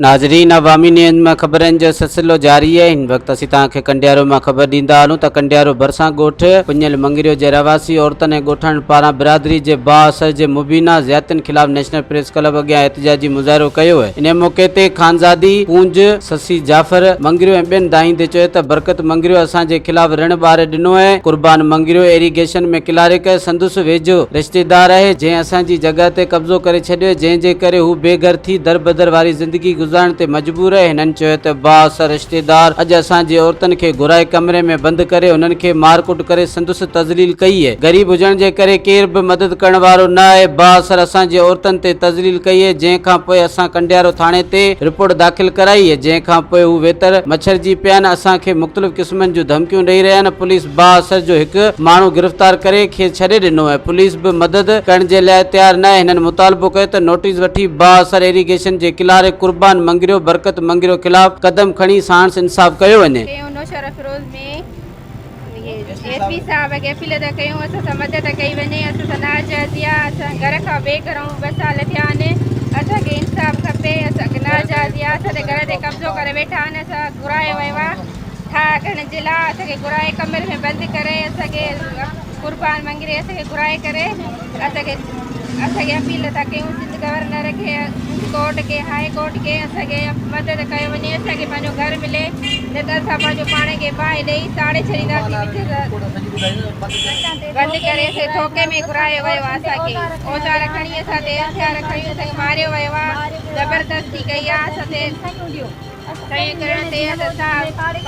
ناظرين عوامي نيوز مان خبرن جو سلسلو جاري آهي هن وقت اسين توهان کي ڪنڊيارو مان خبر ڏيندا هلون ته ڪنڊيارو ڀرسان ڳوٺ پڃيل مڱريو جي رهواسي عورتن ۽ ڳوٺاڻن پاران برادري جي بااثر جي مبينا زيادتين خلاف نيشنل پريس ڪلب اڳيان احتجاجي مظاهرو ڪيو ويو انهي موقعي تي خانزادي پونج سسي جعفر مڱريو ۽ ٻين دانهيندي چيو ته برڪت مڱريو اسان جي خلاف رڻ ٻاري ڏنو ۽ قربان مڱريو ايريگيشن ۾ ڪلارڪ سندس ويجهو رشتيدار آهي جنهن اسان جي جڳهه تي قبضو ڪري ڇڏيو جنهن جي ڪري هو بي گهر ٿي دربدر واري زندگي گذارڻ تي مجبور آهي هنن چيو ته بااثر رشتيدار اڄ اسان جي عورتن کي گهرائي ڪمري ۾ بند ڪري انهن کي مارڪٽ ڪري سندس تذليل ڪئي اهي غريب هجڻ جي ڪري ڪير به مدد ڪرڻ وارو نه آهي بااثر اسان جي عورتن تي تذليل ڪئي اهي جنهن کان پوء اسان ڪنڊيارو ٿاڻي تي رپورٽ داخل ڪرائي اهي جنهن کان پوء هو ويتر مڇرجي پيا آهن اسان کي مختلف قسمن جون ڌمڪيون ڏئي رهيا آهن پوليس بااثر جو هڪ ماڻهو گرفتار ڪري کيس ڇڏي ڏنو ۽ پوليس به مدد ڪرڻ جي لاء تيار ناهي هنن مطالبو ڪيو ته نوٽيس وٺي بااثر ايريگيشن جي ڪلارڪ قربان مڱريو برڪت مڱريو خلاف قدم کڻي ساڻس انصاف ڪيو وڃي. ڪيون نوشهروفيروز ۾ ايس پي صاحب کي اپيل ٿا ڪيون اسان سان مدد ڪئي وڃي اسان سان ناجائزي آ اسان گهر کان بي گهر آهيون ٻه سال ٿيا آهن اسان کي انصاف کپي اسان کي ناجائزي آ اسان جي گهر تي قبضو ڪري ويٺا آهن اسان گهرايو ويو آ ٺاهه ڪرڻ جي لاء اسان کي گهرائي ڪمري ۾ بند ڪري اسان کي قربان مڱري اسان کي گهرائي ڪري اسان کي اسان کي اپيل ٿا ڪيون سنڌ گورنر کي سنڌ ڪورٽ کي هاء ڪورٽ کي اسان کي مدد ڪيو وڃي اسان کي پنهنجو گهر ملي نه ته اسان پنهنجو پاڻ کي باهه ڏئي ساڙي ڇڏينداسين بند ڪري اسان کي ڌوڪي ۾ گهرايو ويو آهي اسان کي اوزار کڻي اسان تي هٿيار کڻي اسان کي ماريو ويو آهي زبردستي ڪئي آهي اسان تي صحيح ڪرڻ تي اسان پاڙي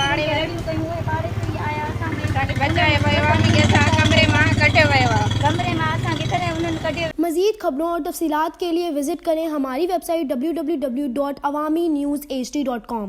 اسان کي بچايو ويو آهي انهن کي اسان ڪمري مان ڪڍيو ويو آهي. ڪمري مان اسان کي تڏهن انهن ڪڍيو. مزيد خبرون اور تفصيلات کے لئے وزٽ ڪرين ھماري ويب سائيٽ www.awamiNewsHD.com.